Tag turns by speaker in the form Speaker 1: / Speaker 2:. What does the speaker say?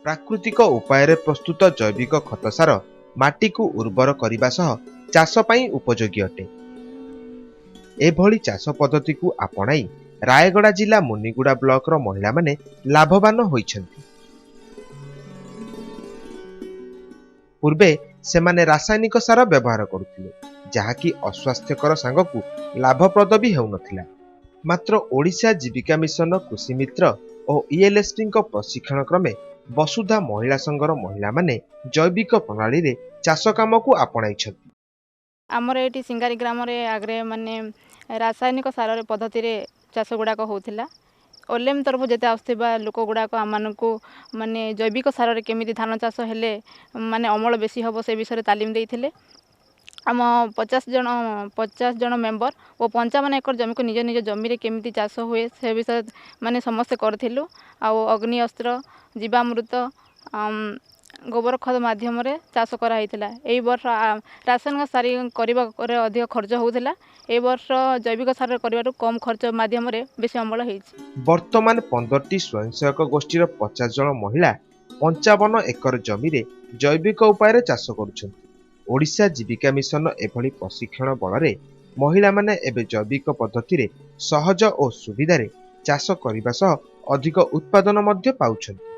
Speaker 1: ପ୍ରାକୃତିକ ଉପାୟରେ ପ୍ରସ୍ତୁତ ଜୈବିକ ଖତ ସାର ମାଟିକୁ ଉର୍ବର କରିବା ସହ ଚାଷ ପାଇଁ ଉପଯୋଗୀ ଅଟେ। ଏଭଳି ଚାଷ ପଦ୍ଧତିକୁ ଆପଣାଇ ରାୟଗଡ଼ା ଜିଲ୍ଲା ମୁନିଗୁଡ଼ା ବ୍ଲକର ମହିଳାମାନେ ଲାଭବାନ ହୋଇଛନ୍ତି। ପୂର୍ବେ ସେମାନେ ରାସାୟନିକ ସାର ବ୍ୟବହାର କରୁଥିଲେ, ଯାହାକି ଅସ୍ୱାସ୍ଥ୍ୟକର ସାଙ୍ଗକୁ ଲାଭପ୍ରଦ ବି ହେଉନଥିଲା। ମାତ୍ର ଓଡ଼ିଶା ଜୀବିକା ମିଶନ, କୃଷି ମିତ୍ର ଓ ଇଏଲ୍ଏସ୍ପିଙ୍କ ପ୍ରଶିକ୍ଷଣ କ୍ରମେ ବସୁଧା ମହିଳା ସଂଘର ମହିଳାମାନେ ଜୈବିକ ପ୍ରଣାଳୀରେ ଚାଷ କାମକୁ ଆପଣାଇଛନ୍ତି।
Speaker 2: ଆମର ଏଇଠି ସିଙ୍ଗାରୀ ଗ୍ରାମରେ ଆଗରେ ମାନେ ରାସାୟନିକ ସାରରେ ପଦ୍ଧତିରେ ଚାଷ ଗୁଡ଼ାକ ହେଉଥିଲା। ଓଲେମ୍ ତରଫରୁ ଯେତେ ଆସୁଥିବା ଲୋକ ଗୁଡ଼ାକ ଆମମାନଙ୍କୁ ମାନେ ଜୈବିକ ସାରରେ କେମିତି ଧାନ ଚାଷ ହେଲେ ମାନେ ଅମଳ ବେଶୀ ହେବ, ସେ ବିଷୟରେ ତାଲିମ ଦେଇଥିଲେ। ଆମ 50 ଜଣ ମେମ୍ବର ଓ 55 ଏକର ଜମିକୁ ନିଜ ନିଜ ଜମିରେ କେମିତି ଚାଷ ହୁଏ, ସେ ବିଷୟରେ ମାନେ ସମସ୍ତେ କରିଥିଲୁ। ଆଉ ଅଗ୍ନି ଅସ୍ତ୍ର, ଜୀବାମୃତ, ଗୋବର ଖତ ମାଧ୍ୟମରେ ଚାଷ କରାହେଇଥିଲା। ଏଇ ବର୍ଷ ରାସାୟନିକ ସାର କରିବାରେ ଅଧିକ ଖର୍ଚ୍ଚ ହେଉଥିଲା। ଏ ବର୍ଷ ଜୈବିକ ସାର କରିବାରୁ କମ୍ ଖର୍ଚ୍ଚ ମାଧ୍ୟମରେ ବେଶୀ ଅମଳ ହେଇଛି।
Speaker 1: ବର୍ତ୍ତମାନ 15ଟି ସ୍ୱୟଂ ସହାୟକ ଗୋଷ୍ଠୀର 50 ଜଣ ମହିଳା 55 ଏକର ଜମିରେ ଜୈବିକ ଉପାୟରେ ଚାଷ କରୁଛନ୍ତି। ଓଡ଼ିଶା ଜୀବିକା ମିଶନ ଏଭଳି ପ୍ରଶିକ୍ଷଣ ବଳରେ ମହିଳାମାନେ ଏବେ ଜୈବିକ ପଦ୍ଧତିରେ ସହଜ ଓ ସୁବିଧାରେ ଚାଷ କରିବା ସହ ଅଧିକ ଉତ୍ପାଦନ ମଧ୍ୟ ପାଉଛନ୍ତି।